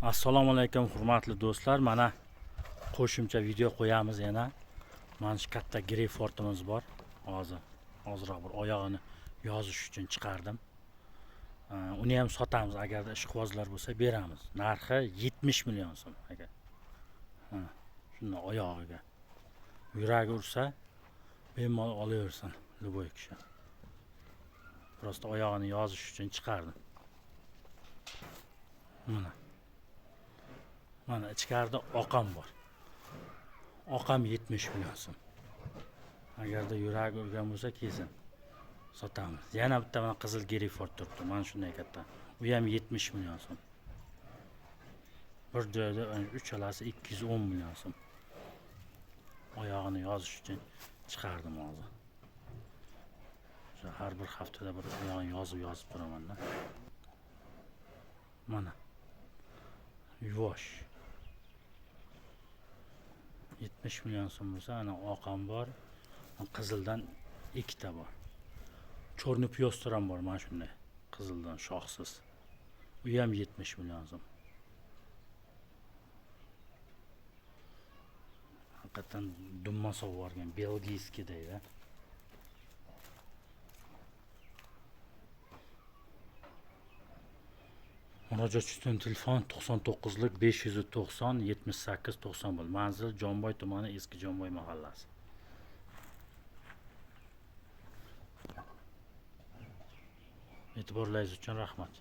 Assalomu alaykum, hurmatli do'stlar. Mana qo'shimcha video qo'yamiz yana. Mana shu katta Greyfordimiz bor. Hozir ozroq bir oyog'ini yozish uchun chiqardim. Uni ham sotamiz, agarda ishqibozlar bo'lsa beramiz. Narxi 70 million so'm aka. Mana shuni oyog'iga. Yuragi ursa bemalol olaversin любой kishi. Просто oyog'ini yozish uchun chiqardim. Mana. Mana ichkarida oqam bor. Oqam 70 million so'm. Agarda yuragi urgan bo'lsa kelsin. Sotamiz. Yana bitta mana qizil Hereford turibdi. Mana shunday katta. U ham 70 million so'm. Bir joyda uchalasi 210 million so'm. Oyog'ini yozish uchun chiqardim hozir. O'sha har bir haftada bir oyog'ini yozib turaman-da. Mana. Yuvosh. 70 million so'm bo'lsa, ana oqam bor, qizildan ikkita bor. Chorni piyostor ham bor mana shunday. Qizildan shoxsiz. U ham 70 million so'm. Haqiqatan dumma sovib yuborgan, belgiyskiy deydi. Murojaat uchun telefon 99lik 590 78 91. Manzil Jomboy tumani, Eski Jomboy mahallasi. E'tiborlaringiz uchun rahmat.